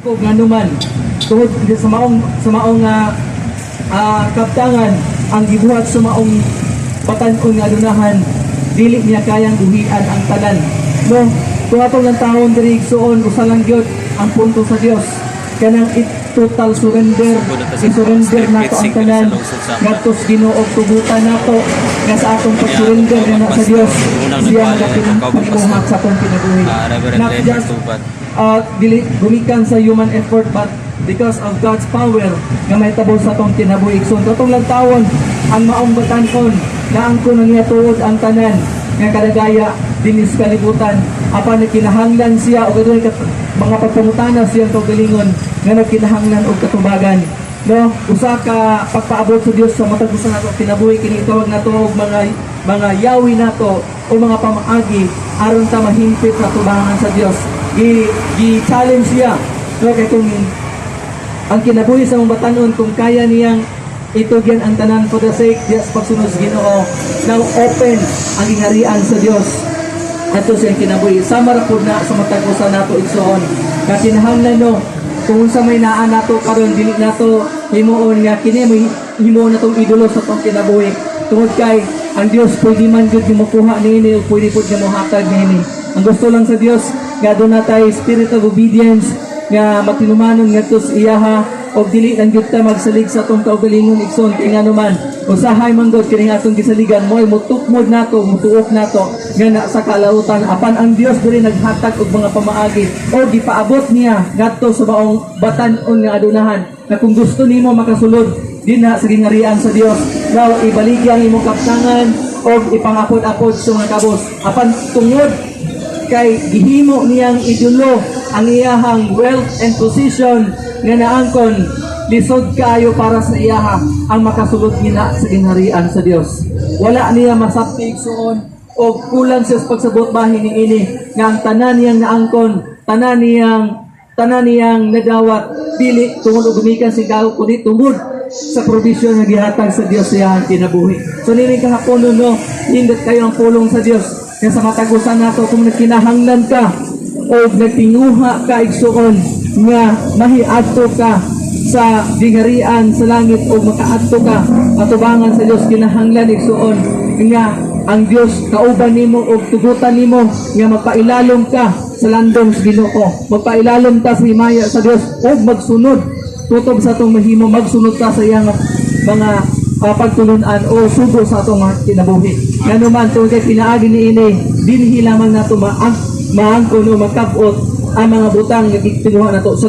Ko nganuman tungod sa maong kaptangan ang gibuhat sa maong batan-on nga adunahan, dili niya kayang buhian ang tanan, no? Kung atong lang taon diri, igsuon, usa lang gyud ang punto sa Dios, kanang it total surrender. I-surrender nato ang tanan ngadto sa Ginoo ug tugutan nato nga sa atong pag-surrender na sa Dios, siya ang nagapinagbuhat sa atong kinabuhi. Reverend Not Raymond just Tubat. Dili gumikan sa human effort but because of God's power nga mahitabo sa atong kinabuhi. So atong lang tawon ang maong batan-on na ang kuno niya tuod ang tanan nga kadagaya dinhi sa kalibutan, apan nagkinahanglan siya og adunay mga pagpangutana siyang kaugalingon nga nagkinahanglan og katubagan, no? Usa ka pagpaabot sa Dios sa matag usa nato kinabuhi, kini itawag nato og mga yawi nato o mga pamaagi aron ta mahimpit sa tubangan sa Dios. Gi gi challenge siya, no? Kay kung ang kinabuhi sa mga batanon, kung kaya niyang itugyan ang tanan for the sake diya sa pagsunod sa Ginoo, now open ang gingharian sa Dios ato siyang kinabuhi. Sama ra pud na sa matag usa nato, igsoon, nga kinahanglan, no, kung unsa may naa nato karon, dili nato himuon nga kini may himuon natong idolo sa atong kinabuhi, tungod kay ang Dios pwede man gyud mokuha niini o pwede pud niya mohatag niini. Ang gusto lang sa Dios nga aduna tay spirit of obedience nga magtinumanon ngadto sa iyaha og dili lang gyud ta magsalig sa atong kaugalingon, igsoon, kay ngano man usahay man gud kining atong gisaligan mo ay mutukmod nato, mutuok nato nga na sa kalautan. Apan ang Dios diri naghatag og mga pamaagi o gipaabot niya ngadto sa maong batan-on nga adunahan na kung gusto nimo makasulod dinha sa gingharian sa Dios, now ibaligi ang imong kaptangan og ipangapod-apod sa mga kabos. Apan tungod kay gihimo niyang idolo ang iyahang wealth and position nga naangkon, lisod kaayo para sa iyaha ang makasulod ngina sa gingharian sa Dios. Wala niya masabti, igsuon, o kulang siya sa pagsabot bahin niini nga ang tanan niyang naangkon, tanan niyang nadawat, dili tungod og gumikan sa tao kundi tungod sa provision nga gihatag sa Dios sa iyang kinabuhi. So nining kahaponon, no, nindot kayo ang pulong sa Dios nga sa matag usa nato, kung nagkinahanglan ka o nagtinguha ka, igsuon, nga mahiadto ka sa gingharian sa langit o makaadto ka atubangan sa Dios, kinahanglan, igsuon, nga ang Dios kauban nimo og tugutan nimo nga magpailalom ka sa landong sa Ginoo, magpailalom ka sa himaya sa Dios ug magsunod tutob sa atong mahimo, magsunod ka sa iyang mga pagtulunan o sugo sa atong mga kinabuhi. Ngano man, tungod kay pinaagi niini, dinhi lamang nato maangkon o makabot ang mga butang nga gitinguha nato sa.